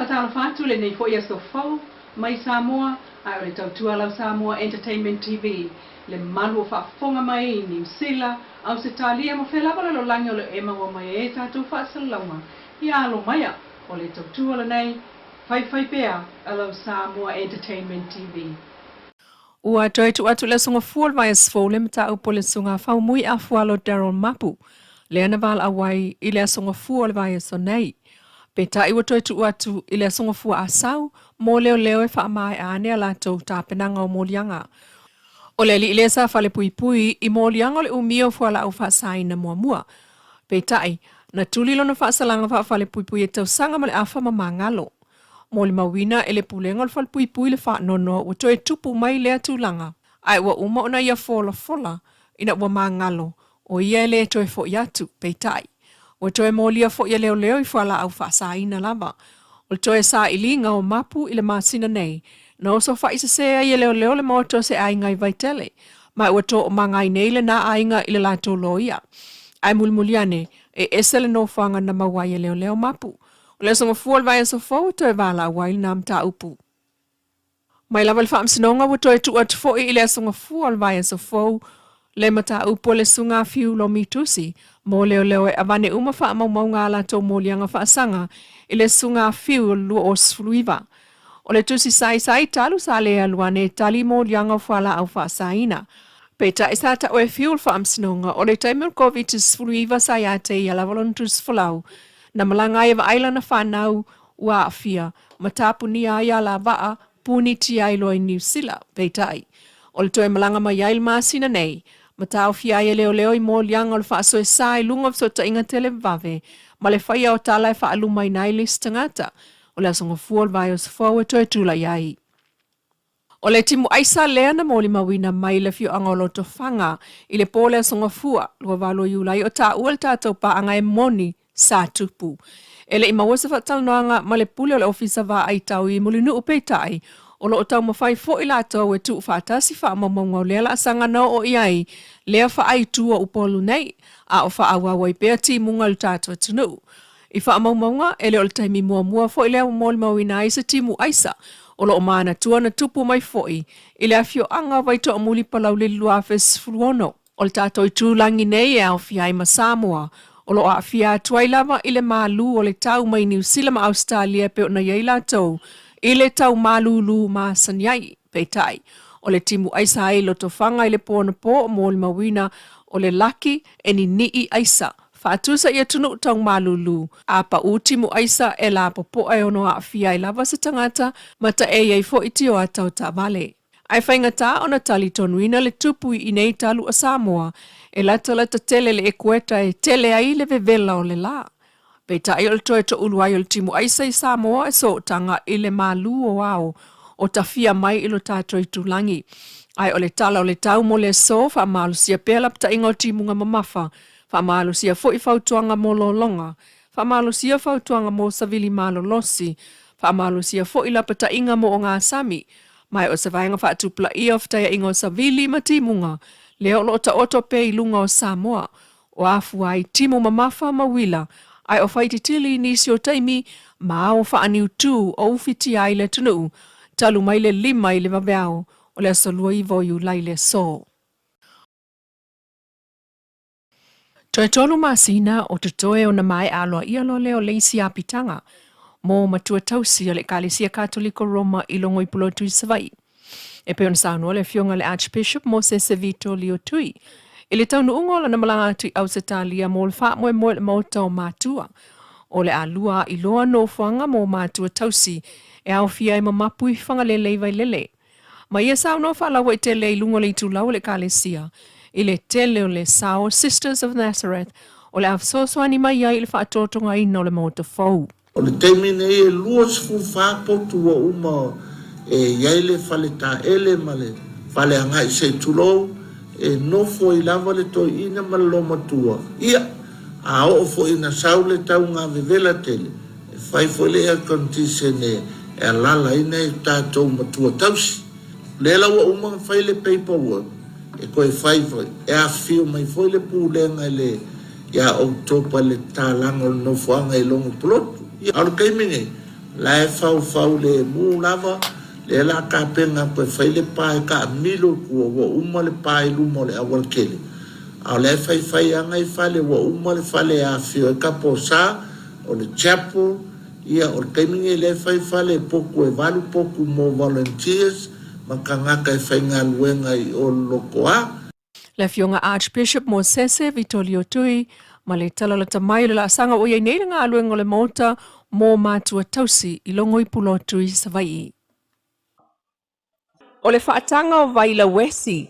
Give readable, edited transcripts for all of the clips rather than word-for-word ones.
Faatalofa atu lenei foi aso fou mai Samoa, ae o le tautua lau Samoa Entertainment TV, le malu o faafofoga mai i Niu Sila, Ausetalia ma fea lava lalolagi o lo o e maua mai ai tatou faasalalauga. Ia alo maia, o le tautua lenei, faifai pea a lau Samoa Entertainment TV. Ua toe tuu atu le Aso Gafua o le vaiaso fou le mataupu o le Susuga Faumui Afualo Daryl Mapu, lea na valaau ai i le Aso Gafua o le vaiaso nei. Peitai ua toe tuu atu i le Aso Gafua Asau mo leoleo e faamaea ane a latou tapenaga o moliaga. O le alii lea sa falepuipui i moliaga o le umia o fualaau faasaina muamua. Peitai, na tuli lona faasalaga faafalepuipui e tausaga ma le afa ma magalo. Molimauina e le Pulega o le Falepuipui le faanoanoa ua toe tupu mai lea tulaga, ae ua uma ona ia folafola ina ua magalo o ia e le toe foi atu. Peitai, ua toe molia foi e leoleo i fualaau faasaina lava. O le toe sailiga o Mapu i le masina nei, na osofai sese ai e leoleo le maota o se aiga i Vaitele, ma ua toomaga ai nei lena aiga i le latou loia. Ae mulimuli ane, e ese le nofoaga na maua ai e leoleo Mapu. O le aso Gafua o le vaiaso fou e toe valaau ai lena mataupu. Mai lava i le Faamasinoga ua toe tuu atu foi i le aso Gafua o le vaiaso fou le mataupu a le Susuga Fiu Lomi Tusi mo leoleo e avane uma faamaumauga a latou moliaga faasaga i le Susuga Fiu o le 2019. O le tusi saisai talu sa le alu ane e tali moliaga o fualaau faasaina. Peitai sa tau e Fiu le Faamasinoga o le taimi o le Koviti-19 sa ia te ia lava lona tusi folau na malaga ai e vaai lana fanau ua aafia ma tapunia ai alavaa punitia ai loa i Niu Sila. Peitai, o le toe malaga mai ai i le masina nei, ma taofia ai e leoleo i moliaga o le faasoesa i luga o fesootaiga televavave ma le faia o tala e faalumaina ai le isi tagata. O le Aso Gafua o le vaiaso fou e toe tulai ai. O le timu aisa lea na molimauina mai le afioaga o Lotofaga i le po o le Aso Gafua, 28 o Iulai o taua le tatou paaga e moni sa tupu. E le i maua se faatalanoaga ma le pule o le Ofisa Vaai Tau i Mulinuu peitai, o lo o taumafai foi latou e tuufaatasi faamaumauga o lea laasaga na oo i ai lea faaitu o Upolu nei, a o faaauau ai pea timuga i lo tatou atunuu. I faamaumauga, e le o le taimi muamua foi lea ua molimauina ai se timu aisa o lo o manatua na tupu mai foi i le afioaga o Vaitoamuli Palauli 2016. O le tatou itulagi nei e aofia ai ma Samoa, o lo o aafia atu ai lava i le malu o le tau mai Niu Sila ma Ausetalia e pei ona i ai latou i le tau malūlū masani ai. Peitai, o le timu aisa ai i Lotofaga i le po anapo o molimauina o le laki e ninii aisa Faatusa i atunuu tau malūlū, a paʻū timu aisa e lapopoa e ono aafia ai lava se tagata ma taei ai foi tioata o taavale. Ae faigata ona talitonuina le tupu i inei talu a Samoa e latalata tele le ekueta e tele ai le vevela o le lā. Peitai o le toe toʻulu ai o le timu aisa i Samoa e sootaga i le malū o ao o tafia mai i lo tatou itulagi. Ae o le tala o le tau mo le aso, faamalosia pea lapataiga o timuga mamafa Faamalosia foi fautuaga mo lologa. Faamalosia fautuaga mo savili malolosi. Faamalosia foi lapataiga mo ogasami. Ma e o se vaega faatupulaia o fetaiaiga o savili ma timuga lea o lo o taoto pea i luga o Samoa. O afua ai timu mamafa ma uila, ae o faititili i nisi o taimi ma ao faaniutū o ufitia ai le atunuu talu mai le 5 i le vaveao o le aso 29 o Iulai le aso. Toe tolu masina o totoe ona maea aloaia loa lea o le isi apitaga mo matua tausi a le Ekalesia Katoliko Roma i Logoipulotu i Savaii. E pei ona saunoa le Afioga i le Archbishop Mosese Vito Lio Tui i le taunuuga o lana malaga atu i Ausetalia mo le faamoemoe i le Maota o Matua, o le a lua aʻiloa nofoaga mo matua tausi e aofia ai ma Mapu i Fagalele i Vailele. Ma ia saunoa faalauaitele i luga o le itulau o le Ekalesia, i le tele o le sao Sisters of Nazareth o le a fesoasoani mai ai i le faatotogaina o le Maota fou. O le taimi nei e 24 potu ua uma e i ai le fale taele ma le fale agai se i tulou, e nofo ai lava le toeaina ma le loomatua. Ia, a oo foi ina sau le tauga vevela tele, E fai foi le air condition e alala ai nai tatou matua tausi. O lea la ua uma ona fai le paper work, e toe fai foi, e afifio mai foi le pulega i le ia October i le tatalaga o le nofoaga i Logo Pulotu. A o le taimi nei, La e faufau lemu lava, lea la tapena atu e fai le pa e taamilo i tua, ua uma le pa i luma o le aualatele. A o la e faifai lava nai fale, ua uma le fale e afifio ai Taposa, o le chapel, ia o le taimi lenei lea e fai fale e potu e valu potu mo volunteers ma tagata e faigaluega i o le lotoa. Le Afioga Archbishop Mosese Vitolio Tui ma le tala lata mai o le laasaga ua i ai nei le galuega o le Maota mo matua tausi i Logoipulotu i Savaii. O le faataga o vai lauesi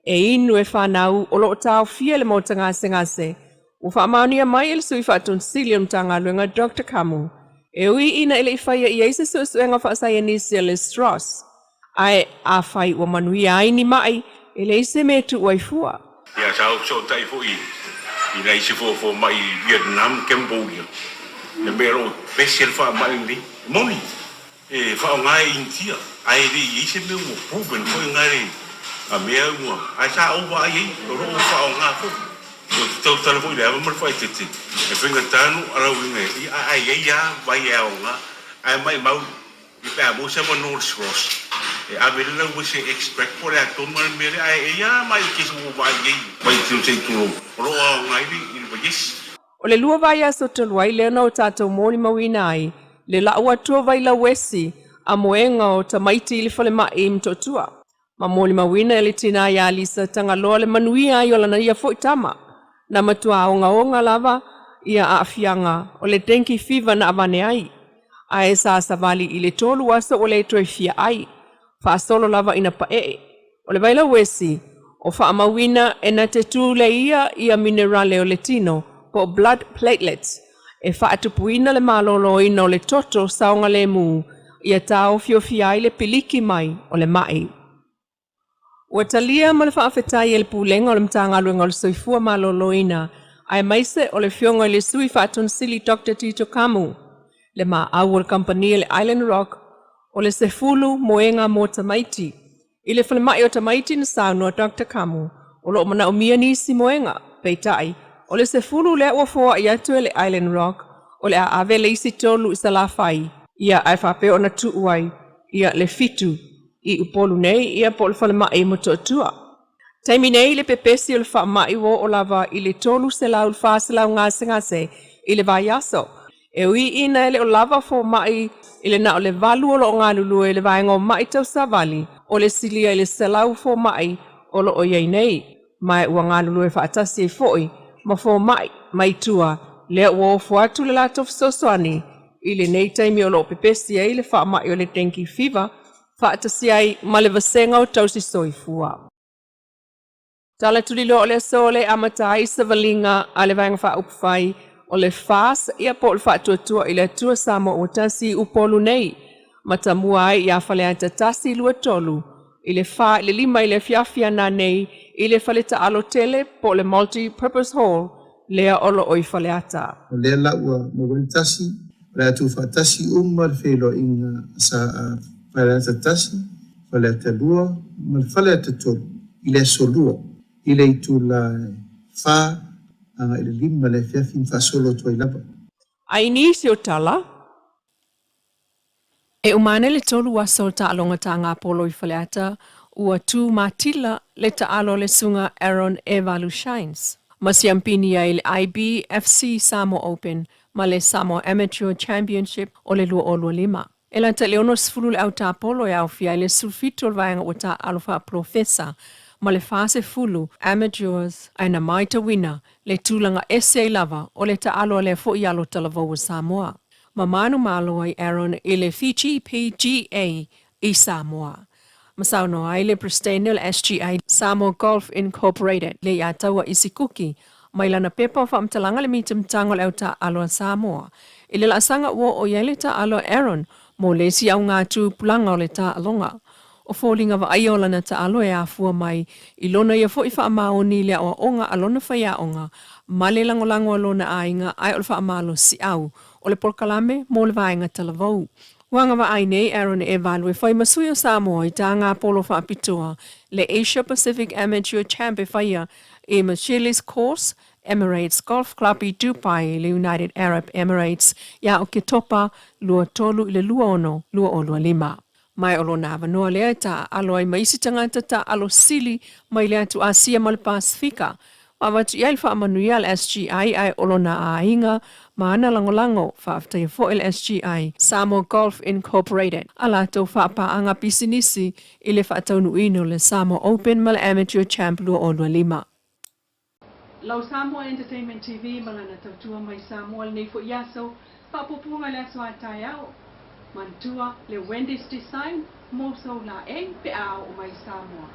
e inu e fanau o lo o taofia i le Maota Gasegase ua faamaonia mai e le Sui Faatonu Sili o le Matagaluega Doctor Kamu e ui ina e le i faia i ai se suesuega faasaienisi a le SROS Ae afai ua manuia ai ni maʻi, e leai se mea e tuu ai fua. Ia, sa ou fesootai foi i nai isi fomai i Vietnam, Cambodia, le mea o lo o pese le faamai lenei. E moni, e faaaoga e Initia, ae le i i ai se mea ua proven foi na le mea ua, ae sa ou vaai ai, o lo o faaaoga foi. Ou te tautala foi i le ava ma le faaeteete, e faigata ona ou alauina, ae i ai lava vai e aoga, ae maimau Ia pe a maua se avanoa o le SROS e ave le lau ese extract po o le a tonu lava le mea lea ae e i a mai case ua ou vaai i ai mai tino se i tulou o lo o aoga ai le vaiesi. O le lua vaiaso talu ai lea na o tatou molimauina ai le lau atu o Vailauesi a moega o tamaiti i le falemai i Motootua. Ma molimauina e le tina ia Lisa Tagaloa le manuia ai o lana ia foi tama. Na matua ogaoga lava ia aafiaga o le dengue fever na avane ai. Ae sa savali i le tolu aso ua le toe fia ai. Faasolo lava ina paee. O le vailauesi, o faamauina e na te tu le ia ia minerale o le tino po o blood platelets e faatupuina le maloloina o le toto saogalemu ia taofiofia ai le piliki mai o le maʻi. Ua talia ma le faafetai e le Pulega o le Matagaluega o le Soifua Maloloina aemaise o le Afioga i le Sui Faatonu Sili Doctor Tito Kamu, le maau o le kamupani a le Island Rock o le sefulu moega mo tamaiti. I le falemai o tamaiti na saunoa Doctor Kamu, o lo o manaomia nisi moega, peitai, o le sefulu lea ua foai atu e le Island Rock, o le a ave le isi tolu i Salafai, ia ae faapea ona tuu ai ia le fitu i Upolu nei, ia po o le falemai i Motootua. Taimi nei le pepesi o le faamai ua oo lava i le 300 i le 400 gasegase i le vaiaso. E ui ina e le o lava fomai i le na o le valu o lo o galulue i le vaega o maʻi tausavali, o le silia i le 100 fomai o lo o i ai nei, ma ua galulue faatasi ai foi ma fomai mai tua lea ua ofo atu le latou fesoasoani i lenei taimi o lo o pepesi ai le faamai o le dengue fever faatasi ai ma le vasega o tausi soifua. Tala tuliloa o le aso le amata ai savaliga a le Vaega Faaupufai o le FAS ia po o le Faatuatua i le Atua Samoa ua tasi i Upolu nei, matamua ai iā Faleata 1, 2, 3 i le 4 i le 5 i le afiafi ana nei i le fale taalo tele po o le Multi Purpose Hall lea o lo o i Faleata. O lea la ua maua ai le tasi, o le a tuufaatasi uma le feiloaiga sa a Faleata 1, Faleata 2 ma le Faleata 3 i le aso Lua i le itula e fa agai i le lima i le afiafi ma faasolo atu ai lava. A i nisi o tala, E uma ane le tolu aso o taaloga taagapolo i Faleata, ua tu matila le taalo a le Susuga Aaron Evalu Shines ma siampini ai le IBFC Samoa Open ma le Samoa Amateur Championship o le 2025. E lata i le 60 le au tapolo e aofia ai le 17 o le vaega ua taaalo faapolofesa ma le 40 amateurs ae na maitauina le tulaga ese ai lava o le taalo a lea foi alo talavou o Samoa. Ma manumalo ai Aaron i le Fiji PGA i Samoa. Ma saunoa ai le Peresetene o le SGA, Samoa Golf Incorporated, le iā taua isi kuki mai lana pepa o faamatalaga le mitamitaga o le au taaalo a Samoa. I le laasaga ua oo i ai le taaalo a Aaron mo le isi auga tupulaga o le taaloga. O foliga vaaia o lana taalo e afua mai i lona ia foi faamaoni i le aoaoga a lona faiaoga ma le lagolago a lona aiga ae o le faamalosiau o le polokalame mo le vaega talavou. Ua agavaa ai nei Aaron e valu e fai ma sui o Samoa i tāga polo faapitoa le Asia Pacific Amateur Champ e faia i Michelis Course Emirates Golf Club i Dubai i le United Arab Emirates ia Oketopa 23 i le 26, 2025. Ma o lona avanoa lea e taaalo ai ma isi tagata taaalo sili mai le atu Asia ma le Pasefika. Ua avatu i ai le faamanuia a le SGI ae o lona aiga ma ana lagolago. Faafetaia foi le SGI Samoa Golf Incorporated a latou faapaaga pisinisi i le faataunuuina o le Samoa Open ma le Amateur Champ 2025. Lau Samoa Entertainment TV ma lana tautua mai Samoa lenei foi aso, faapuapuaga i le aso a taeao. Manatua le Wendy's Design mo sou laei pe a oo mai i Samoa.